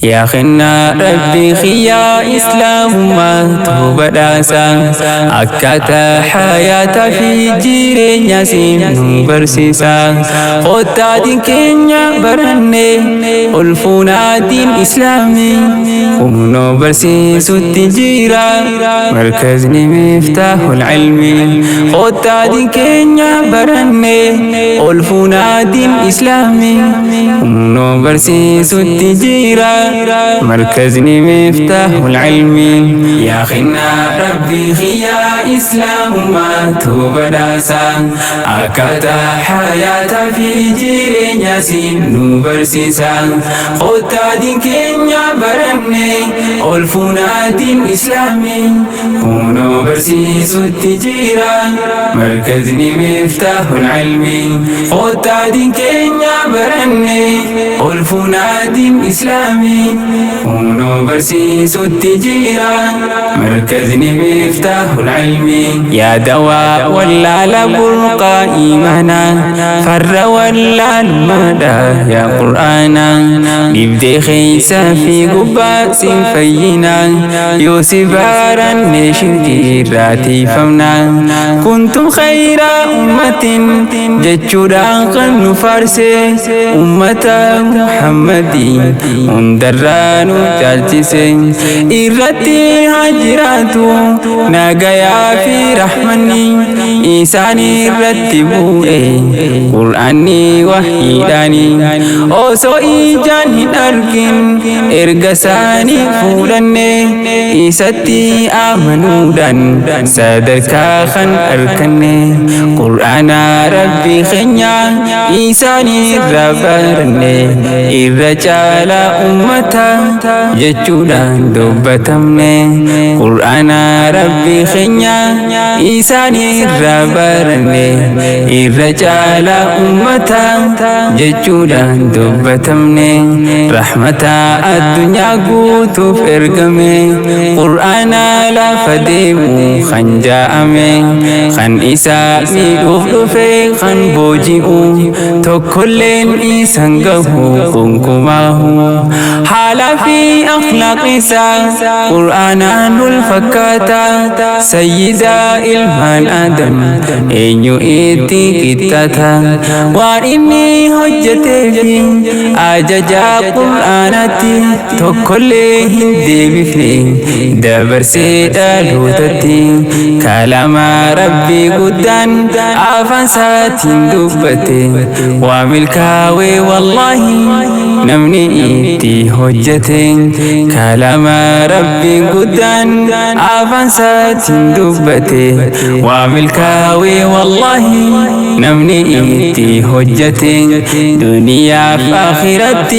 Yaa kennaa Rabbii kiyyaa, Islaamummaa badhaasa, akkaataa hayaataa fi jireenya siin nu barsiisa. Qottaatiin keenya baranne, ol fuunaatiin Islaamii humnoo barsiisutti jira. Markazni Miftaahul Ilmi, qottaatiin keenya baranne, ol fuunaatiin Islaamii humnoo barsiisutti jira. Markazni Miftaahul Ilmi. Yaa kennaa Rabbii kiyyaa, Islaamummaa badhaasa, akkaataa hayaataa fi jireenya siin nu barsiisa. Qottaatiin keenya baranne, ol fuunaatiin Islaamii hunoo barsiisutti jira. Markazni Miftaahul Ilmi, qottaatiin keenya baranne, ol fuunaatiin Islaamii hunoo barsiisutti jira. Markazni Miftaahul Ilmi. Yaa dawaa wallaala, burqaa imaanaa, farra wallaalummaadha yaa Qur'aana, dhibdee keeysa fi gubbaa siin fayyina, yoo si baranne shirkii irraa tiifamna. "Kuntum khayra ummatin" jechuudhaan kan nu faarse, ummata Muhammadii hundarraa nu caalchise, irratti haa jiraatu nagayaa fi rahmanni isaan irratti bu'e Qur'aanni wahyiidhaani. Osoo ijaan hin argin erga isaanii fuudhanne, isatti amanuudhaan sadarkaa kan arganne, Qur'aana Rabbi keenya isaan irraa baranne, irra caalaa ummata jechuudhaan dubbatamne. Qur'aana Rabbi keenya isaan irraa baranne, irra caalaa ummata jechuudhaan dubbatamne. Rahmata addunyaa guutuuf ergame, Qur'aana lafa deemu kan jaa'ame, kan isaa miidhuuf dhufe kan booji'u tokkolleen isan gahu gonkumaahu. Haalaa fi akhlaaq isaa Qur'aanaan wal fakkaata. Sayyidaa ilmaan Adam eenyu itti qixxata? Waan inni hojjetee fi ajajaa Qur'aanatti tokkollee hin deebifne dabarsee dhalootatti. Kalama Rabbii guddaan afaan isaatiin dubbate, waa milkaawee wallaahi namni itti hojjete. Kalama Rabbii guddaan afaan isaatiin dubbate, waa milkaawee wallaahi namni itti hojjete duniyaaf akhiratti.